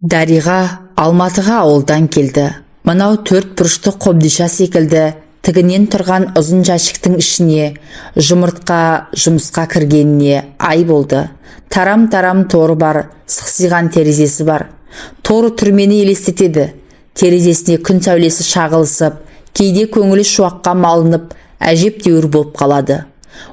Дариға Алматыға ауылдан келді. Мынау төрт бұрышты қобдиша секілді тігінен тұрған ұзын жәшіктің ішіне жұмыртқа жұмысқа кіргеніне ай болды. Тарам-тарам торы бар, сықсиған терезесі бар. Торы түрмені елестетеді. Терезесіне күн сәулесі шағылысып, кейде көңілі шуаққа малынып, әжептәуір болып қалады.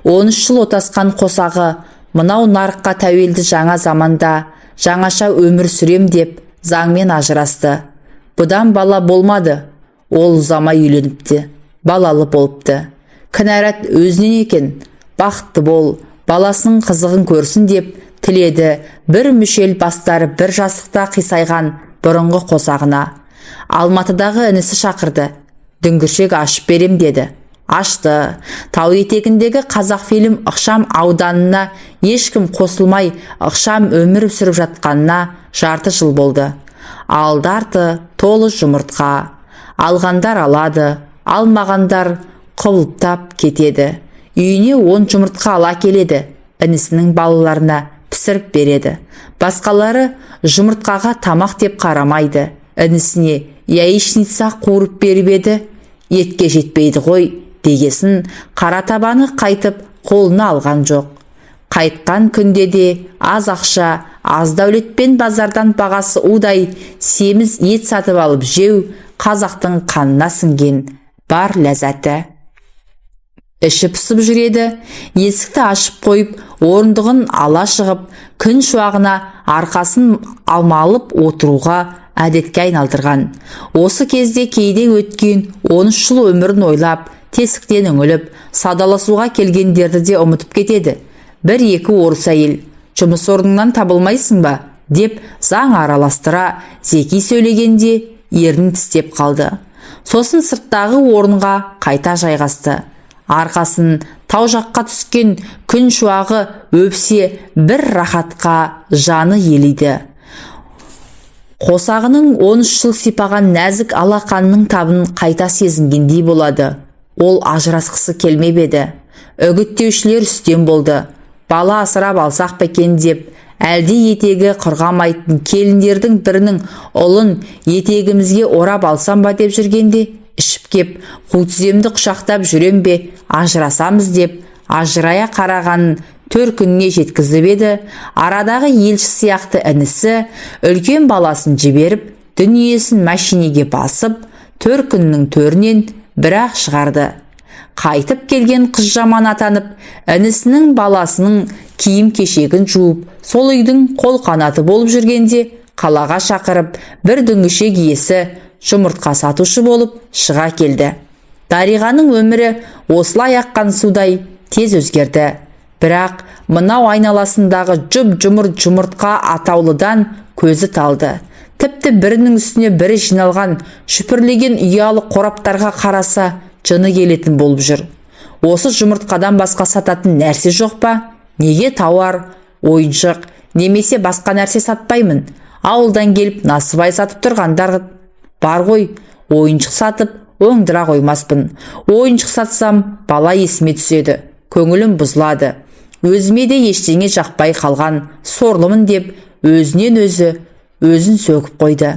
13 жыл отасқан қосағы мынау нарыққа тәуелді жаңа заманда жаңаша өмір сүрем деп заңмен ажырасты. Бұдан бала болмады. Ол ұзамай үйленіпті, балалы болыпты. Кінәрат өзінен екен. Бақытты бол, баласының қызығын көрсін деп тіледі бір мүшел бастары бір жастықта қисайған бұрынғы қосағына. Алматыдағы інісі шақырды. Дүңгіршек ашып берем деді. Ашты. Тау етегіндегі Қазақфильм ықшам ауданына ешкім қосылмай ықшам өмір сүріп жатқанына жарты жыл болды. Алды арты толы жұмыртқа. Алғандар алады, алмағандар құлыптап кетеді. Үйіне 10 жұмыртқа ала келеді, інісінің балаларына пісіріп береді. Басқалары жұмыртқаға тамақ деп қарамайды. Інісіне яичница қуырып беріп еді, етке жетпейді ғой дегесін қара табаны қайтып қолына алған жоқ. Қайтқан күнде де аз ақша, аз дәулетпен базардан бағасы удай семіз ет сатып алып жеу қазақтың қанына сіңген бар ләззаты. Іші пысып жүреді. Есікті ашып қойып, орындығын ала шығып, күн шуағына арқасын алмалып отыруға әдетке айналдырған. Осы кезде кейде өткен 13 жыл өмірін ойлап, тесіктен үңіліп, саудаласуға келгендерді де ұмытып кетеді. Бір-екі орыс әйел, жұмыс орныңнан табылмайсың ба, деп заң араластыра зеки сөйлегенде ернін тістеп қалды. Сосын сырттағы орынға қайта жайғасты. Арқасын тау жаққа түскен күн шуағы өпсе, бір рахатқа жаны елиді. Қосағының 13 жыл сипаған нәзік алақанының табын қайта сезінгендей болады. Ол ажырасқысы келмеп еді. Үгіттеушілер үстем болды. Бала асырап алсақ па екен деп, әлде етегі құрғамайтын келіндердің бірінің ұлын етегімізге орап алсам ба деп жүргенде, ішіп кеп, қу тіземді құшақтап жүрем бе, ажырасамыз деп ажырая қарағанын төркініне жеткізіп еді, арадағы елші сияқты інісі үлкен баласын жіберіп, дүниесін мәшинеге басып, төркіннің төрінен бірақ шығарды. Қайтып келген қыз жаман атанып, інісінің баласының киім кешегін жуып, сол үйдің қол қанаты болып жүргенде қалаға шақырып, бір дүңгішек иесі жұмыртқа сатушы болып шыға келді. Дариғаның өмірі осылай аққан судай тез өзгерді. Бірақ мынау айналасындағы жұп-жұмыр жұмыртқа атаулыдан көзі талды. Тіпті бірінің үстіне бірі жиналған шүпірлеген ұялы қораптарға қараса, жыны келетін болып жүр. Осы жұмыртқадан басқа сататын нәрсе жоқ па? Неге тауар, ойыншық немесе басқа нәрсе сатпаймын? Ауылдан келіп насыбай сатып тұрғандар бар ғой, ойыншық сатып оңдыра қоймаспын. Ойыншық сатсам, бала есіме түседі, көңілім бұзылады. Өзіме де ештеңе жақпай қалған сорлымын деп өзінен өзі өзін сөгіп қойды.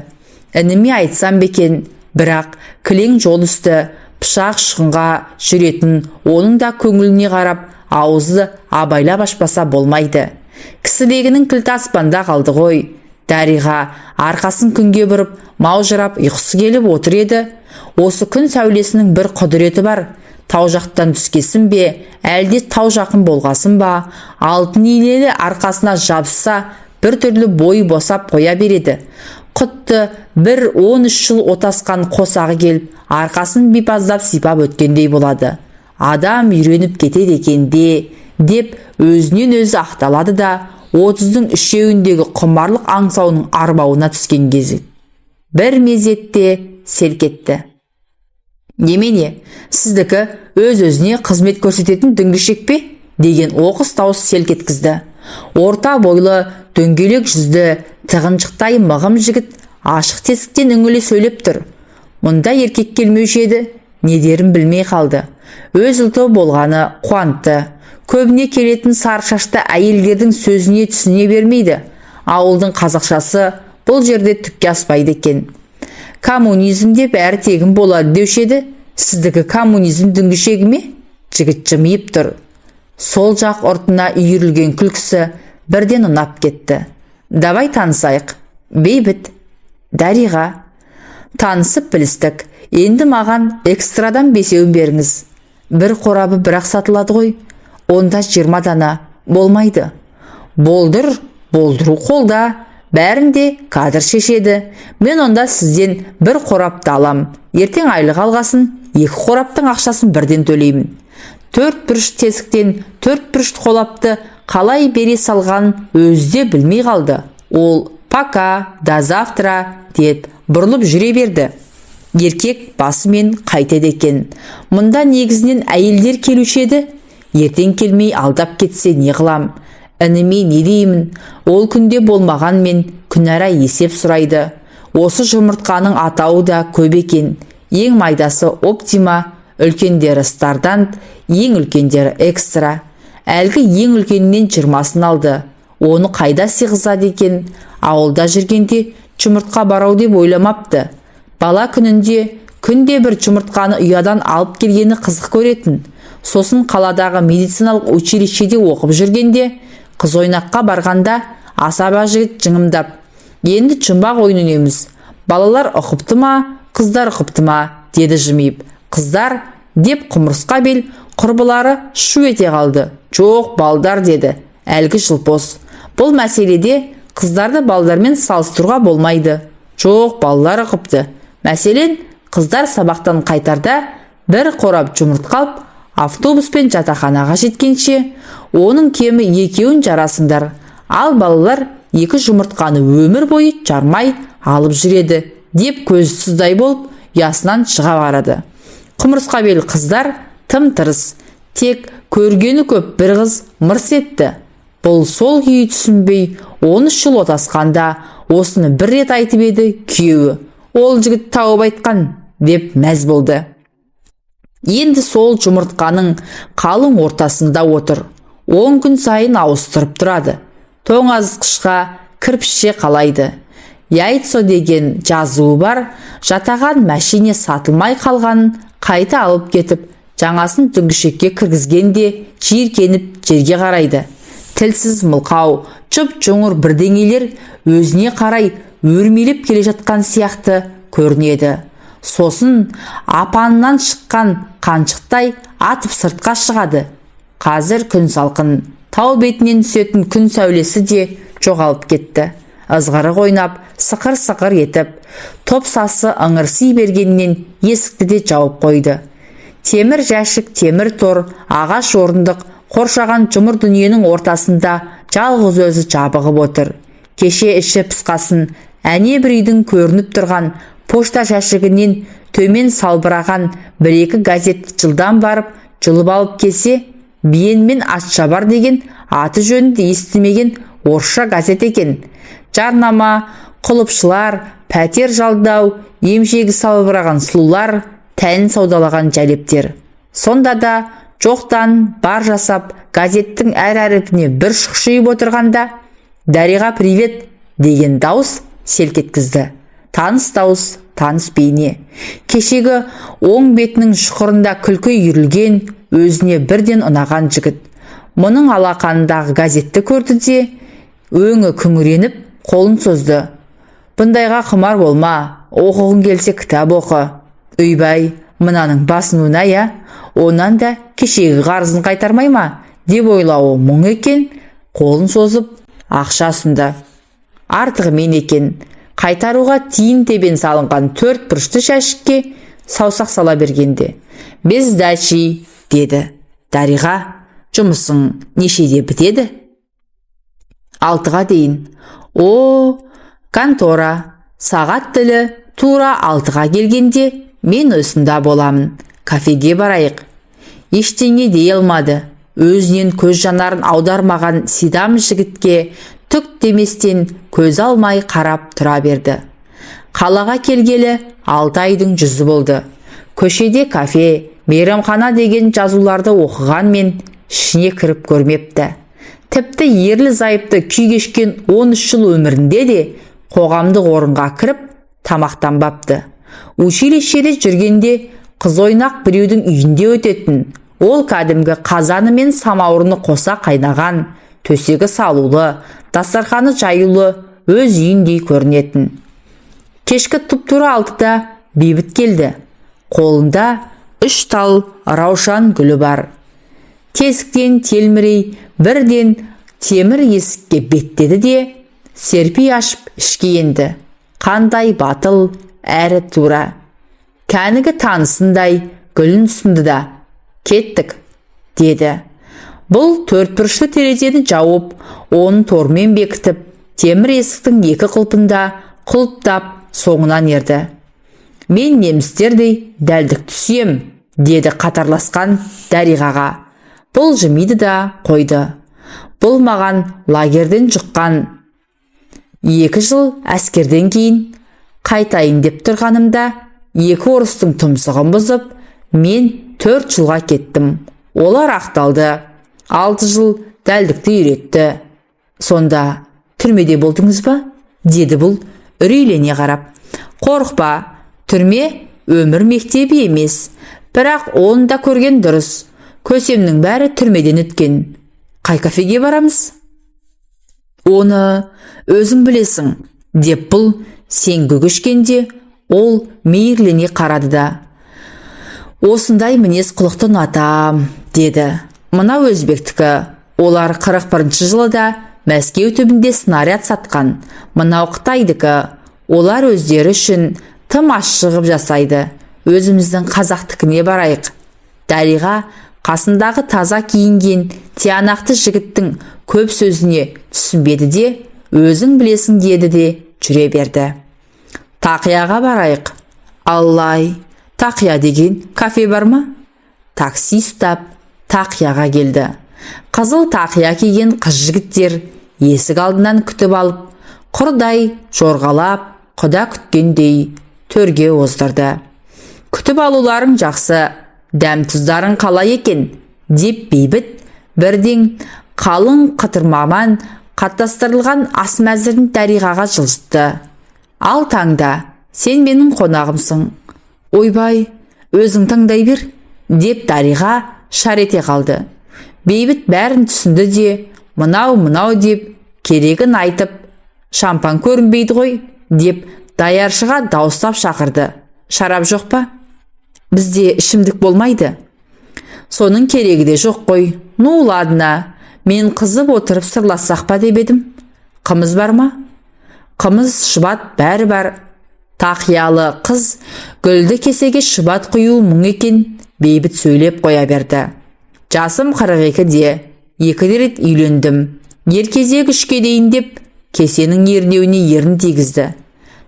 Ініме айтсам бекен, бірақ кілең жол үсті пышақ ұшқынға жүретін оның да көңіліне қарап, ауызды абайлап ашпаса болмайды. Кісілегінің кілті аспанда қалды ғой. Дариға арқасын күнге бұрып, маужырап ұйқысы келіп отыр еді. Осы күн сәулесінің бір құдіреті бар. Тау жақтан түскесін бе, әлде тау жақын болғасын ба, алтын иелі арқасына жабысса, бір түрлі бойы босап қоя береді. Құтты бір 13 жыл отасқан қосағы келіп, арқасын бипаздап сипап өткендей болады. Адам үйреніп кетеді екен де, деп өзінен өзі ақталады да, 30-дың үшеуіндегі құмарлық аңсауының арбауына түскен кезі. Бір мезетте селк етті. Немене, сіздікі өз-өзіне қызмет көрсететін дүңгішек пе? Деген оқыс дауыс селк еткізді. Орта бойлы, дөңгелек жүзді, тығыншықтай мығым жігіт ашық тесіктен үңіле сөйлеп тұр. Мұнда еркек келмеуші еді, не дерін білмей қалды. Өз ұлты болғаны қуантты. Көбіне келетін сары шашты әйелдердің сөзіне түсіне бермейді. Ауылдың қазақшасы Бұл жерде түкке аспайды екен. Коммунизмде бәрі тегін болады деуші еді. Сіздікі коммунизм дүңгішегі ме? Жігіт жымиып тұр. Сол жақ ұртына үйірілген күлкісі бірден ұнап кетті. Давай танысайық. Бейбіт. Дариға. Танысып білістік. Енді маған экстрадан бесеуін беріңіз. Бір қорабы бірақ сатылады ғой. Онда 20 дана. Болмайды. Болдыр, болдыру қолда. Бәрін де кадр шешеді. Мен онда сізден бір қорапты алам. Ертең айлық алғасын екі қораптың ақшасын бірден төлеймін. Төрт бұрыш тесіктен төрт бұрыш қолапты қалай бере салған өзі де білмей қалды. Ол «Пока, до завтра» деп бұрылып жүре берді. Еркек басымен қайтеді екен? Мұнда негізінен әйелдер келуші еді. Ертең келмей алдап кетсе, не қылам? Ініме не деймін? Ол күнде болмағанмен, күнара есеп сұрайды. Осы жұмыртқаның атауы да көп екен. Ең майдасы оптима, үлкендері стандарт, ең үлкендері экстра. Әлгі ең үлкенінен 20-сын алды. Оны қайда сыйғызады екен? Ауылда жүргенде жұмыртқа барау деп ойламапты. Бала күнінде күнде бір жұмыртқаны ұядан алып келгені қызық көретін. Сосын қаладағы медициналық училищеде оқып жүргенде, қыз ойнаққа барғанда, асаба жігіт жыңымдап: «Енді жұмбақ ойын ойнаймыз. Балалар ұқыпты ма, қыздар ұқыпты ма?» – деді жымиып. «Қыздар», – деп құмырсқа бел құрбылары шу ете қалды. «Жоқ, балдар», – деді әлгі жылпос. «Бұл мәселеде қыздарды балдармен салыстыруға болмайды». «Жоқ, балалар ұқыпты. Мәселен, қыздар сабақтан қайтарда бір қорап жұмыртқа алып, автобуспен жатақханаға жеткенше, оның кемі екеуін жарасыңдар. Ал балалар екі жұмыртқаны өмір бойы жармай алып жүреді», – деп көзі тұздай болып ұясынан шыға қарады. Құмырсқа бел қыздар тым тырыс. Тек көргені көп бір қыз мырс етті. Бұл сол күйі түсінбей 13 жыл отасқанда осыны бір рет айтып еді күйеуі. «Ол жігіт тауып айтқан», – деп мәз болды. Енді сол жұмыртқаның қалың ортасында отыр. 10 күн сайын ауыстырып тұрады. Тоңазытқышқа кірпішше қалайды. «Яйцо» деген жазуы бар жатаған мәшине сатылмай қалғанын қайта алып кетіп, жаңасын дүңгішекке кіргізгенде жиіркеніп жерге қарайды. Тілсіз, мылқау, жұп жұмыр бірдеңелер өзіне қарай өрмелеп келе жатқан сияқты көрінеді. Сосын апаннан шыққан қаншықтай атып сыртқа шығады. Қазір күн салқын. Тау бетінен түсетін күн сәулесі де жоғалып кетті. Ызғырық ойнап, сықыр сықыр етіп топсасы ыңырси бергеннен есікті де жауып қойды. Темір жәшік, темір тор, ағаш орындық қоршаған жұмыр дүниенің ортасында жалғыз өзі жабығып отыр. Кеше іші пысқасын әне бір үйдің көрініп тұрған пошта жәшігінен төмен салбыраған бір-екі газетті жылдам барып жұлып алып келсе, «Биен мен атшабар» деген аты жөнді естімеген орысша газет екен. Жарнама: құлыпшылар, пәтер жалдау, емшегі салбыраған сұлулар, тәнін саудалаған жәлептер. Сонда да жоқтан бар жасап, газеттің әр әріпіне бір шұқшиып отырғанда, «Дариға, привет!» деген дауыс селк еткізді. Таныс дауыс, таныс бейне. Кешегі оң бетінің шұқырында күлкі үйірілген, өзіне бірден ұнаған жігіт. Мұның алақанындағы газетті көрді де, өңі күңіреніп, қолын созды. «Бұндайға құмар болма, оқығың келсе, кітап оқы». «Үйбай, мынаның басын оңай, а? Онан да кешегі қарызын қайтармай ма?» деп ойлауы мұң екен. Қолын созып ақша ұсынды. Артығымен екен. Қайтаруға тиын тебен салынған төрт бұрышты жәшікке саусақ сала бергенде, «Без сдачи», – деді. «Дариға, жұмысың нешеде бітеді?» «6-ға дейін». «О, контора. Сағат тілі тура 6-ға келгенде мен осында боламын. Кафеге барайық». Ештеңе дей алмады. Өзінен көз жанарын аудармаған сидам жігітке түк деместен көз алмай қарап тұра берді. Қалаға келгелі 6 айдың жүзі болды. Көшеде кафе, мейрамхана деген жазуларды оқығанмен, ішіне кіріп көрмепті. Тіпті ерлі зайыпты күй кешкен 13 жыл өмірінде де Қоғамдық орынға кіріп тамақтанбапты. Училищеде жүргенде қыз ойнақ біреудің үйінде өтетін. Ол кәдімгі қазаны мен самаурыны қоса қайнаған, төсегі салулы, дастарханы жаюлы өз үйіндей көрінетін. Кешкі тұп-тура 6-да Бейбіт келді. Қолында 3 тал раушан гүлі бар. Тесіктен телмірей бірден темір есікке беттеді де, серпи ашып ішке енді. Қандай батыл әрі тура. Кәнігі танысындай гүлін ұсынды да, «Кеттік», деді. Бұл төртбұрышты терезені жауып, оны тормен бекітіп, темір есіктің екі құлпында құлыптап соңынан ерді. «Мен немістердей дәлдікті сүйем», деді қатарласқан Дариғаға. Бұл жымиды да қойды. «Бұл маған лагерден жұққан. 2 жыл әскерден кейін қайтайын деп тұрғанымда 2 орыстың тұмсығын бұзып, мен 4 жылға кеттім. Олар ақталды. 6 жыл дәлдікті үйретті». «Сонда түрмеде болдыңыз ба?» деді бұл үрейлене қарап. «Қорықпа, түрме өмір мектебі емес. Бірақ оны да көрген дұрыс. Көсемнің бәрі түрмеден өткен. Қай кафеге барамыз?» «Оны өзің білесің», деп бұл сенгі көшкенде ол мейірлене қарады да, «Осындай мінез құлықты ұнатам», деді. «Мына өзбектікі. Олар 41 жылы да Мәскеу түбінде снаряд сатқан. Мынау қытайдікі. Олар өздері үшін тым ащы қып жасайды. Өзіміздің қазақтікіне барайық». Дариға қасындағы таза киінген тиянақты жігіттің көп сөзіне түсінбеді де, «Өзің білесің» деді де жүре берді. «Тақияға барайық». «Аллай, Тақия деген кафе бар ма?» Такси ұстап Тақияға келді. Қызыл тақия киген қыз жігіттер есік алдынан күтіп алып, құрдай жорғалап, құда күткендей төрге оздырды. «Күтіп алуларың жақсы, дәм тұздарың қалай екен?» деп Бейбіт бірден қалың қытырмаман қаттастырылған ас мәзірін Дариғаға жылжытты. «Ал таңда, сен менің қонағымсың». «Ойбай, өзің таңдай бер», деп Дариға шар ете қалды. Бейбіт бәрін түсінді де, мынау мынау деп керегін айтып, «Шампан көрінбейді ғой», деп даяршыға дауыстап шақырды. «Шарап жоқ па? Бізде ішімдік болмайды». «Соның керегі де жоқ қой. Ну ладно, мен қызып отырып сырлассақ па деп едім. Қымыз бар ма?» «Қымыз, шұбат, бәрі бар». Тақиялы қыз гүлді кесеге шұбат құю мұң екен. Бейбіт сөйлеп қоя берді. «Жасым 42-де, 2 рет үйлендім. Ер кезек 3-ке дейін», деп кесенің ернеуіне ерін тигізді.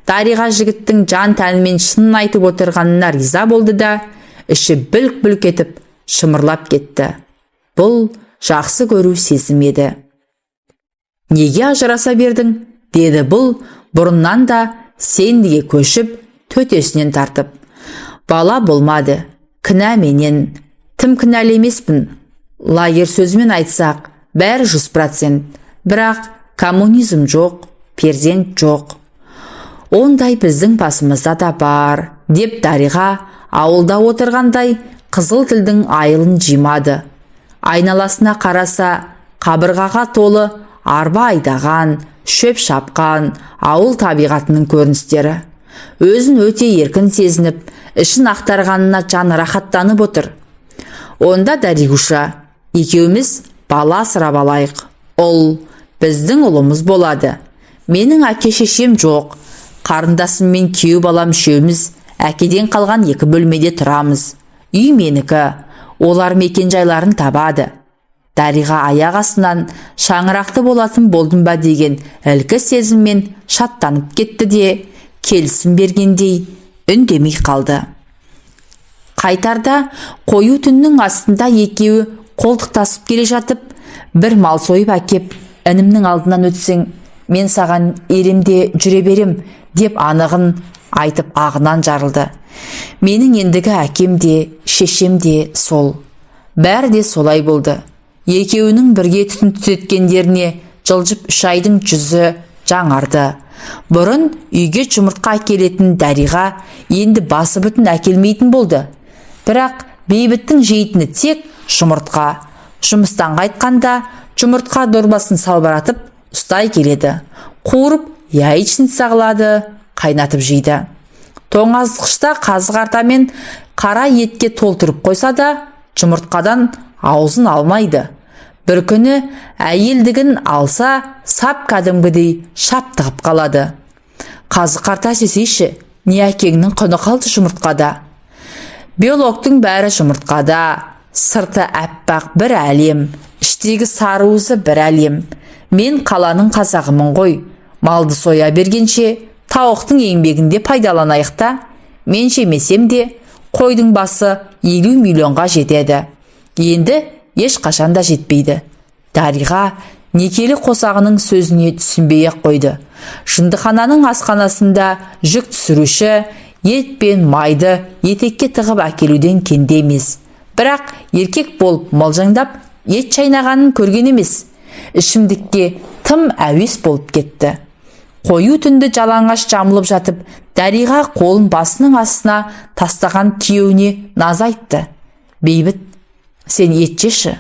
Дариға жігіттің жан тәнімен шынын айтып отырғанына риза болды да, іші бүлк-бүлк етіп шымырлап кетті. Бұл жақсы көру сезім еді. «Неге ажыраса бердің?» деді бұл бұрыннан да сендіге көшіп, төтесінен тартып. «Бала болмады. Кінә менен. Тым кінәлі емеспін. Лагерь сөзімен айтсақ, бәрі 100%. Бірақ коммунизм жоқ, перзент жоқ. Ондай біздің басымызда да бар», деп Дариға ауылда отырғандай қызыл тілдің айылын жимады. Айналасына қараса, қабырғаға толы арба айдаған, шөп шапқан ауыл табиғатының көріністері. Өзін өте еркін сезініп, ішін ақтарғанына жаны рахаттанып отыр. «Онда, Даригуша, екеуміз бала асырап алайық. Ұл біздің ұлымыз болады. Менің әке шешем жоқ. Қарындасым мен күйеу балам үшеуміз әкеден қалған 2 бөлмеде тұрамыз. Үй менікі. Олар мекен жайларын табады». Дариға аяқ астынан шаңырақты болатын болдым ба деген ілкі сезіммен шаттанып кетті де, келісім бергендей үндемей қалды. Қайтарда қою түннің астында екеуі қолтықтасып келе жатып, «Бір мал сойып әкеп, інімнің алдынан өтсең, мен саған еремде жүре берем», деп анығын айтып ағынан жарылды. «Менің ендігі әкем де, шешем де сол». Бәрі де солай болды. Екеуінің бірге түтін түтеткендеріне жылжып 3 айдың жүзі жаңарды. Бұрын үйге жұмыртқа әкелетін Дариға енді басы бүтін әкелмейтін болды. Бірақ Бейбіттің жейтіні тек жұмыртқа. Жұмыстан қайтқанда жұмыртқа дорбасын салбыратып ұстай келеді. Қуырып яичница қылады, қайнатып жейді. Тоңазытқышта қазы қарта мен қара етке толтырып қойса да, жұмыртқадан аузын алмайды. Бір күні әйелдігін алса, сап кәдімгідей шаптығып қалады. Қазы қарта жесейші, не әкеңнің құны қалды жұмыртқада? Белоктың бәрі жұмыртқада, сырты әппақ бір әлем, іштегі сары уызы бір әлем. Мен қаланың қазағымын ғой, малды соя бергенше тауықтың еңбегінде пайдаланайық та. Мен жемесем де, қойдың басы 50 миллионға жетеді. Енді ешқашан да жетпейді. Дариға некелі қосағының сөзіне түсінбей-ақ қойды. Жындыхананың асханасында жүк түсіруші ет пен майды етекке тығып әкелуден кенде емес. Бірақ еркек болып мылжыңдап ет шайнағанын көрген емес. Ішімдікке тым әуес болып кетті. Қою түнді жалаңаш жамылып жатып, Дариға қолын басының астына тастаған күйеуіне наз айтты. Бейбіт, сен ет жеші,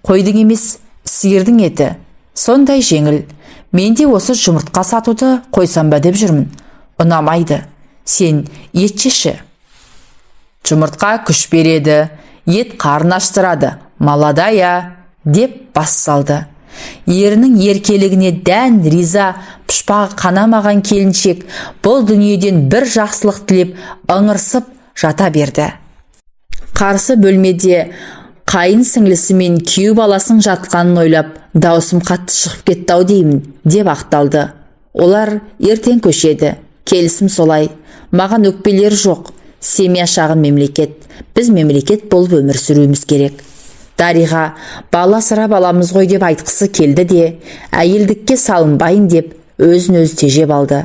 қойдың емес, сиырдың еті. Сондай жеңіл. Мен де осы жұмыртқа сатуды қойсам ба деп жүрмін. Ұнамайды. Сен ет жеші. Жұмыртқа күш береді, ет қарын аштырады, молодая, деп бас салды. Ерінің еркелігіне дән риза, пұшпағы қанамаған келіншек бұл дүниеден бір жақсылық тілеп ыңырсып жата берді. Қарсы бөлмеде қайын сіңлісі мен күйеу баласының жатқанын ойлап, даусым қатты шығып кетті ау деймін, деп ақталды. Олар ертең көшеді. Келісім солай. Маған өкпелері жоқ. Семья шағын мемлекет. Біз мемлекет болып өмір сүруіміз керек. Дариға бала асырап аламыз ғой деп айтқысы келді де, әйелдікке салынбайын деп өзін өзі тежеп алды.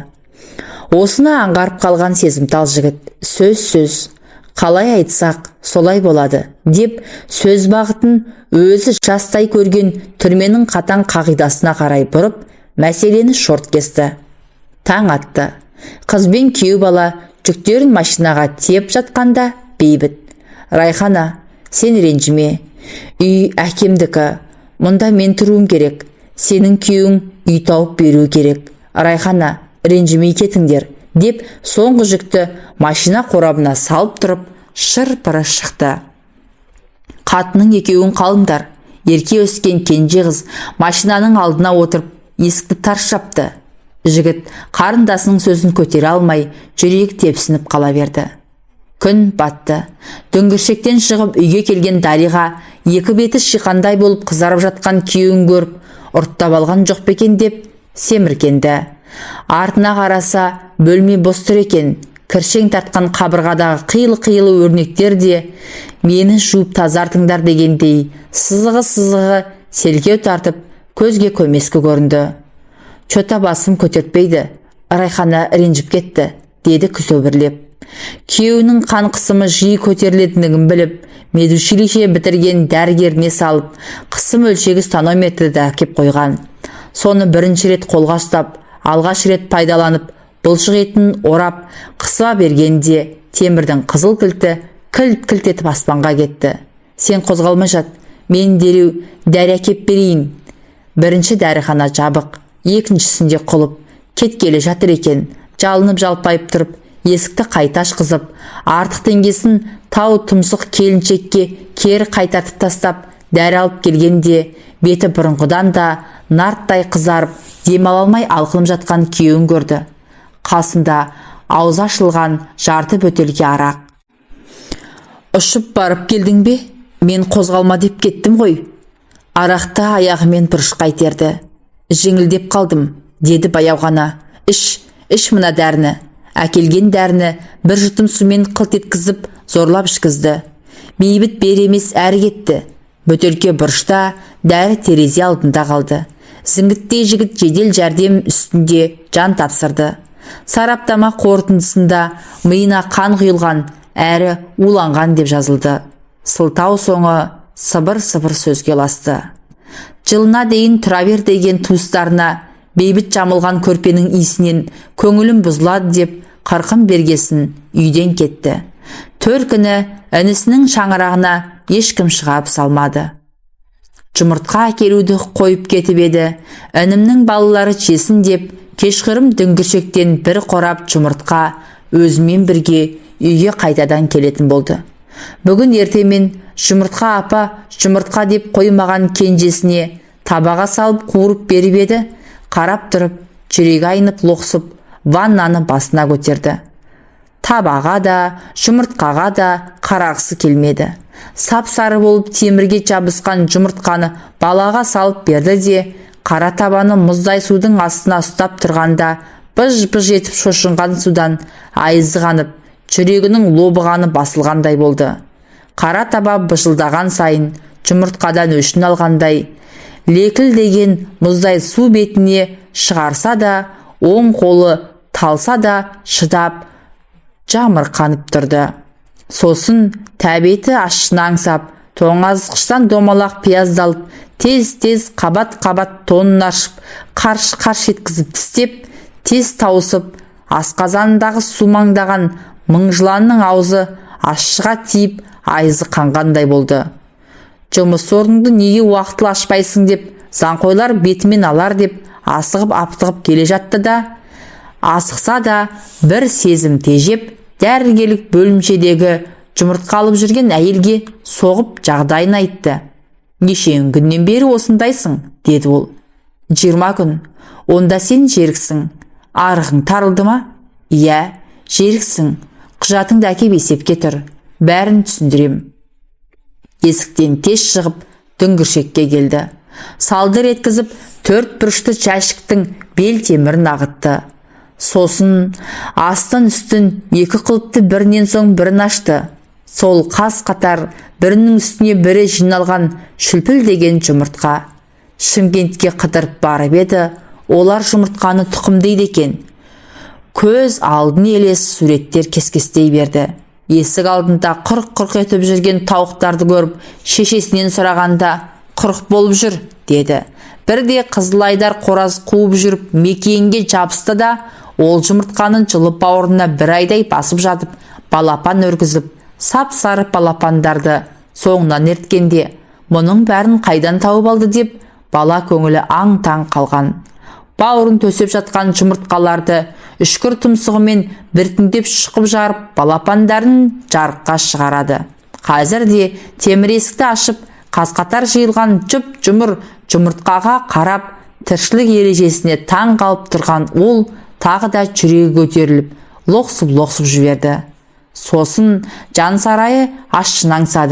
Осыны аңғарып қалған сезімтал жігіт сөз, қалай айтсақ солай болады деп сөз бағытын өзі жастай көрген түрменің қатаң қағидасына қарай бұрып, мәселені шорт кесті. Таң атты. Қыз бен күйеу бала жүктерін машинаға тиеп жатқанда Бейбіт: «Райхана, сен ренжіме. Үй әкемдікі. Мұнда мен тұруым керек. Сенің күйеуің үй тауып беруі керек. Райхана, ренжімей кетіңдер», деп соңғы жүкті машина қорабына салып тұрып, шыр-пыры шықты. Қатының екеуін қалыңдар. Ерке өскен кенже қыз машинаның алдына отырып, есікті тарс жапты. Жігіт қарындасының сөзін көтере алмай, жүрегі тепсініп қала берді. Күн батты. Дүңгіршектен шығып үйге келген Дариға екі беті шиқандай болып қызарып жатқан күйеуін көріп, ұрттап алған жоқ па екен деп семіркенді. Артына қараса, бөлме бос тұр екен. Кіршең тартқан қабырғадағы қилы-қилы өрнектер де мені жуып тазартыңдар дегендей сызығы-сызығы селкеу тартып, көзге көмескі көрінді. Чё-то басым көтертпейді, Райхана ренжіп кетті, деді күсөбірлеп. Күйеуінің қан қысымы жиі көтерілетіндігін біліп, медучилище бітірген дәрігеріне салып, қысым өлшегіш тонометрді әкеп қойған. Соны бірінші рет қолға ұстап, алғаш рет пайдаланып, бұлшық етін орап, қысыла бергенде темірдің қызыл кілті кілт-кілт етіп аспанға кетті. Сен қозғалмай жат, мен дереу дәрі әкеп берейін. Бірінші дәріхана жабық, екіншісінде құлып, кеткелі жатыр екен. Жалынып жалпайып тұрып, есікті қайта ашқызып, артық теңгесін тау тұмсық келіншекке кері қайтартып тастап, дәрі алып келгенде беті бұрынғыдан да нарттай қызарып, демала алмай алқынып жатқан күйеуін көрді. Қасында аузы ашылған жарты бөтелке арақ. Ұшып барып келдің бе? Мен қозғалма деп кеттім ғой. Арақты аяғымен бұрышқа итерді. Жеңілдеп қалдым, деді баяу ғана. Іш, іш мына дәріні. Әкелген дәріні бір жұтым сумен қылт еткізіп, зорлап ішкізді. Бейбіт бері емес әрі кетті. Бөтелке бұрышта, дәрі терезе алдында қалды. Зіңгіттей жігіт жедел жәрдем үстінде жан тапсырды. Сараптама қорытындысында миына қан құйылған, әрі уланған деп жазылды. Сылтау соңы сыбыр-сыбыр сөзге ұласты. Жылына дейін тұра бер деген туыстарына Бейбіт жамылған көрпенің иісінен көңілім бұзылады деп қырқын бергесін үйден кетті. Төркіні інісінің шаңырағына ешкім шығарып салмады. Жұмыртқа әкелуді қойып кетіп еді, інімнің балалары жесін деп кешқұрым дүңгіршектен бір қорап жұмыртқа өзімен бірге үйге қайтадан келетін болды. Бүгін ертемен жұмыртқа апа, жұмыртқа деп қоймаған кенжесіне табаға салып қуырып беріп еді, қарап тұрып жүрегі айнып лоқсып ваннаны басына көтерді. Табаға да, жұмыртқаға да қарағысы келмеді. Сап-сары болып темірге жабысқан жұмыртқаны балаға салып берді де, қара табаны мұздай судың астына ұстап тұрғанда быж-быж етіп шошынған судан айызы қанып, жүрегінің лобығаны басылғандай болды. Қара таба быжылдаған сайын жұмыртқадан өшін алғандай, лекілдеген мұздай су бетіне шығарса да, оң қолы талса да шыдап жамырқанып тұрды. Сосын тәбеті ащыны аңсап, тоңазытқыштан домалақ пиязды алып, тез-тез қабат-қабат тонын аршып, қарш-қарш еткізіп тістеп, тез тауысып, асқазанындағы сумаңдаған мың жыланның аузы ащыға тиіп, айызы қанғандай болды. Жұмыс орныңды неге уақытылы ашпайсың деп, заңқойлар бетімен алар деп асығып-аптығып келе жатты да, асықса да бір сезім тежеп, дәрігерлік бөлімшедегі жұмыртқа алып жүрген әйелге соғып жағдайын айтты. Неше күннен бері осындайсың, деді ол. 20 күн. Онда сен жеріксің. Арығың тарылды ма? Иә, жеріксің. Құжатыңды әкеп есепке тұр. Бәрін түсіндірем. Есіктен тез шығып, дүңгіршекке келді. Салдыр еткізіп, төрт бұрышты жәшіктің бел темірін ағытты. Сосын астын үстін екі құлыпты бірінен соң бірін ашты. Сол қаз қатар бірінің үстіне бірі жиналған шүлпілдеген жұмыртқа. Шымкентке қыдырып барып еді, олар жұмыртқаны тұқымдайды екен. Көз алдын елес суреттер кескестей берді. Есік алдында құрқ-құрқ етіп жүрген тауықтарды көріп, шешесінен сұрағанда, құрық болып жүр, деді. Бірде қызыл айдар қораз қуып жүріп мекиенге жабысты да, ол жұмыртқаны жылып бауырына бір айдай басып жатып, балапан өргізіп, сап-сары балапандарды соңынан ерткенде, мұның бәрін қайдан тауып алды деп, бала көңілі аң-таң қалған. Бауырын төсеп жатқан жұмыртқаларды үшкір тұмсығымен біртіндеп шұқып жарып, балапандарын жарыққа шығарады. Қазір де темір есікті ашып, қаз-қатар жиылған жұп-жұмыр жұмыртқаға қарап, тіршілік ережесіне таң қалып тұрған ол тағы да жүрегі көтеріліп, лоқсып-лоқсып жіберді. Сосын жан сарайы ащыны аңсады.